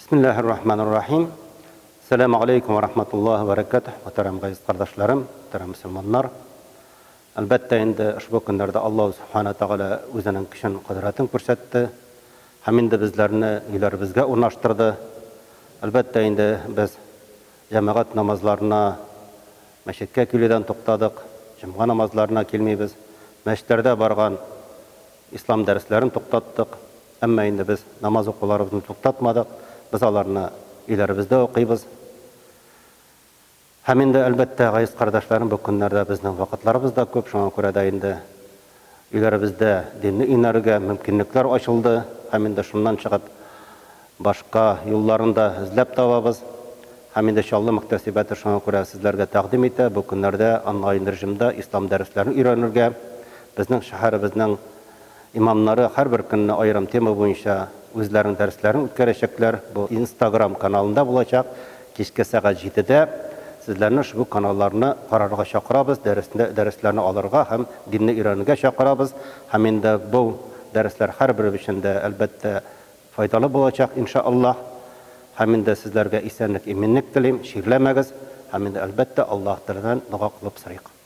Бисмиллаһир рахманир рахим. Сәламу алейкум ва рахматуллаһи ва баракатуһ. Мөхтәрәм газиз кардәшләрем, мөхтәрәм мөселманнар. Әлбәттә инде ошбу көннәрдә Аллаһу субхана тәгалә үзенең көчен, кодрәтен күрсәтте һәм инде безләрне өйләребезгә урнаштырды. Әлбәттә инде без җәмәгать намазларына мәчеткә килүдән туктадык, җомга намазларына килмибез. Мәчетләрдә барган Ислам дәресләрен туктаттык. Әмма инде без намаз укуларыбызны туктатмадык. Без аларны өйләребездә укыйбыз. Һәм инде, әлбәттә, газиз кардәшләрем, бу көннәрдә безнең вакытларыбыз да күп, шуңа күрә дә инде өйләребездә динне өйрәнергә мөмкинлекләр ачылды. Һәм инде шуннан чыгып башка юлларын да эзләп табабыз. Һәм инде Чаллы мөхтәсибәте шуңа күрә сезләргә тәкъдим итә, бу көннәрдә онлайн режимда ислам дәресләрен өйрәнергә. Безнең шәһәребезнең имамнары һәрбер көнне аерым тема буенча үзләренең дәресләрен үткәрәчәкләр. Бу Инстаграм каналында булачак. Кичке сәгать җидедә сезләрне ошбу каналларны карарга чакырабыз, дәресне, дәресләрне алырга һәм динне өйрәнергә чакырабыз. Һәм инде бу дәресләр һәрберебез өчен дә, әлбәттә, Файдалы булачак, инша Аллаһ. Һәм инде сезләргә исәнлек, иминлек телим, чирләмәгез. Һәм инде, әлбәттә, Аллаһ Тәгаләдән дога кылып сорыйк.